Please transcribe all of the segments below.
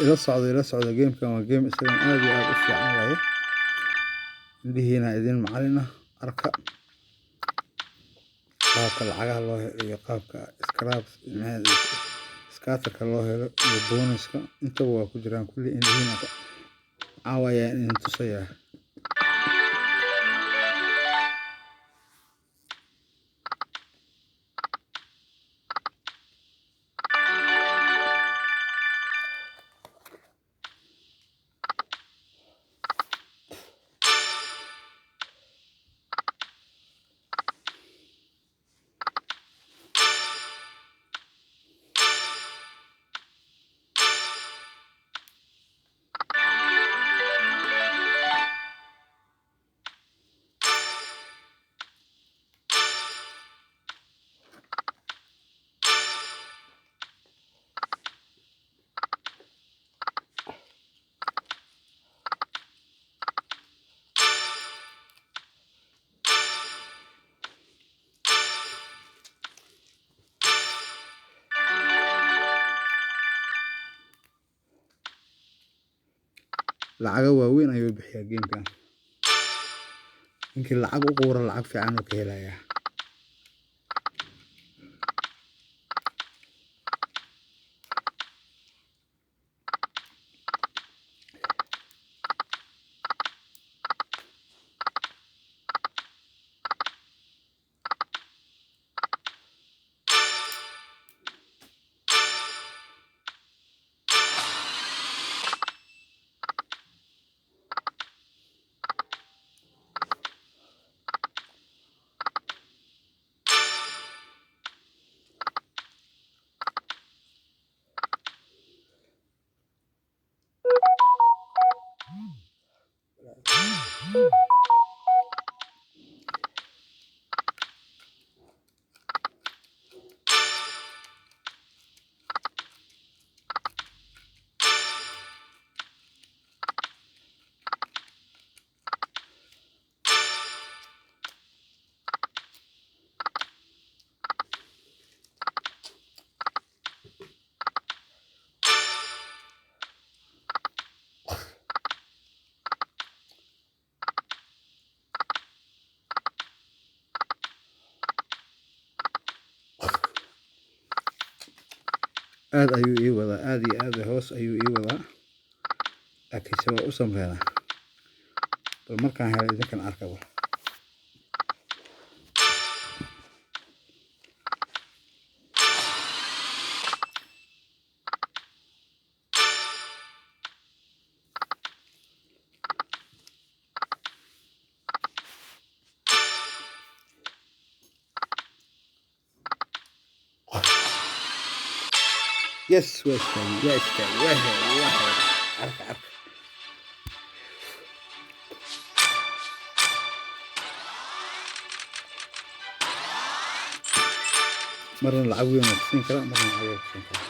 Ila socda, ila socda. Gamekan waa game isagan aad iyo aad u fiican waaye. Indhihiina idin macalin ah, arka qaabka lacagaha loo helo iyo qaabka scraps scatterka loo helo iyo bonuska, intaba waa ku jiraan kulli. Indhihiina caawa ayaan idin tusayaa. Lacago waaweyn ayuu bixiyaa gamekan. Ninkii lacag u quura lacag fiican uu ka helayaa. Aad ayuu ii wadaa, aad iyo aad hoos ayuu ii wadaa, laakiinse waa u samreynaa. Bal markaan helo idinkan arkaba. Yes, waa istaagay, waa istaagay, waa helay, waa helay. Arka, arka. Marna lacag weyn waa kusiin karaa, marna lacag yar kusiin karaa.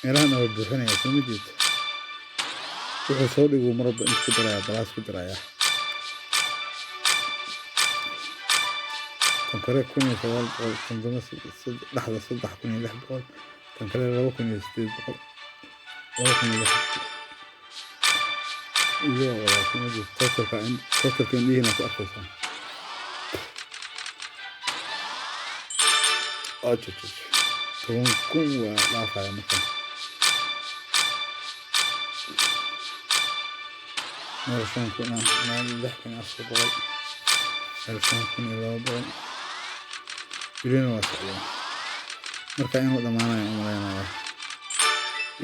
Meelahana waa buuxinaya, soo ma jeed? Wuxuu soo dhiguu marwalba inta ku darayaa, balaas ku darayaa. Tan kale 1900, tan dambe dhexda 3600, tan kale 2800, 2600 iyo wadaa, soo ma jeed? Totalka indhihiina ku arkaysaa. 10,000 waa dhaafaya marka. Meel 5000 ah, meel 6400, meel 5200. Welina waa socdaa. Marka inuu dhamaanayo u malaynayaa.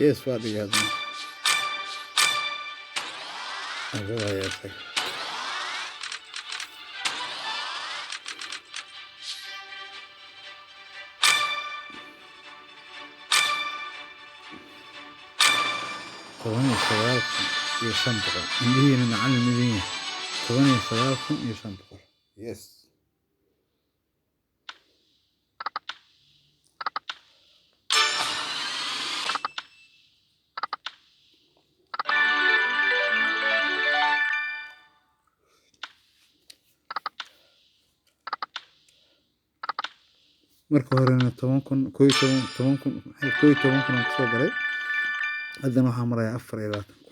Yes, waa dhigay haddana. Aan isaga. 19,500. Indhihiina macallin idin yahay. 19,500. Yes. Marka horena 10,000, 11, 10,000, 11,000 aan kusoo galay. Haddana waxaan marayaa 24,000.